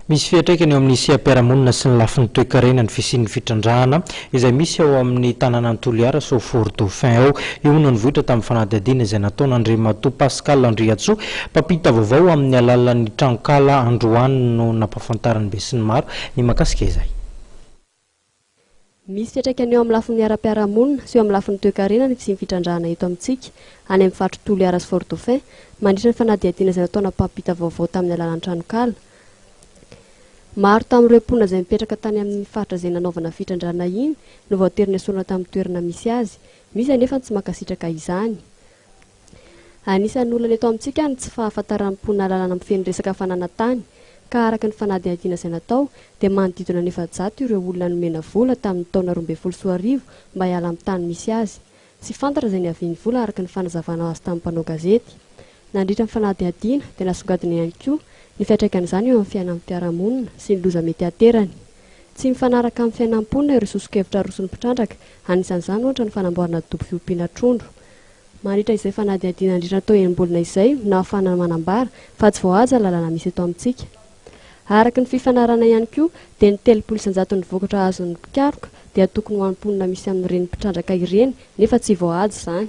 Misy fiantraikany eo amin'ny seha-piarahamonina sy ny lafiny toekarena ny fisian'ny fitrandrahana izay misy ao amin'ny tanànan'i Toliara sy ao Fort Dauphin ao. Io no nivoitra tamin'ny fanadihadiana izay nataon'Andriamatoa Pascal Andriantsoa, mpampita vaovao amin'ny alalan'ny tranonkala androany no nampahafantarin'ny besinimaro ny mahakasika izay. Misy fiantraikany eo amin'ny lafiny ara-piarahamonina sy eo amin'ny lafiny toekarena ny fisian'ny fitrandrahana eto amintsika, any amin'ny faritr'i Toliara sy Fort Dauphin, mandritra ny fanadihadiana izay nataona mpampita vaovao tamin'ny alalan'ny tranonkala. Maro tamin'ireo mponina izay mipetraka tany amin'ny faritra izay nanaovana fitrandrahana iny no voatery nesorina tamin'ny toerana misy azy. Misy anefa ny tsy mankasitraka izany. Anisan'ny olana eto amintsika ny tsy fahafantaran'ny mponina lalàna mifehy ny resaka fananan-tany, ka araka ny fanadihadiana izay natao dia manodidina ny 400 ireo olona nomena vola tamin'ny taona 2012 mba hiala amin'ny tany misy azy. Tsy fantatra izay niavian'ny vola araka ny fanazavana azo tamin'ny mpanao gazety. Nandritra ny fanadihadiana dia nasongadina ihany koa ny fiantraikan'izany eo amin'ny fiainan'ny mpiara-monina sy ny loza mety haterany. Tsy mifanaraka amin'ny fiainan'ny mponina ireo soso-kevitra aroson'ny mpitrandraka, anisan'izany ohatra ny fanamboarana dobo fiompiana trondro. Mandritra izay fanadihadiana nandritra ny tao enim-bolana izay no nahafahana manambara fa tsy voahaja ny lalàna misy eto amintsika. Araka ny fifanarahana ihany koa dia ny 30 isan-jaton'ny vokatra azon'ny mpikaroka dia tokony ho an'ny mponina misy amin'ireny mpitrandraka ireny nefa tsy voahaja izany.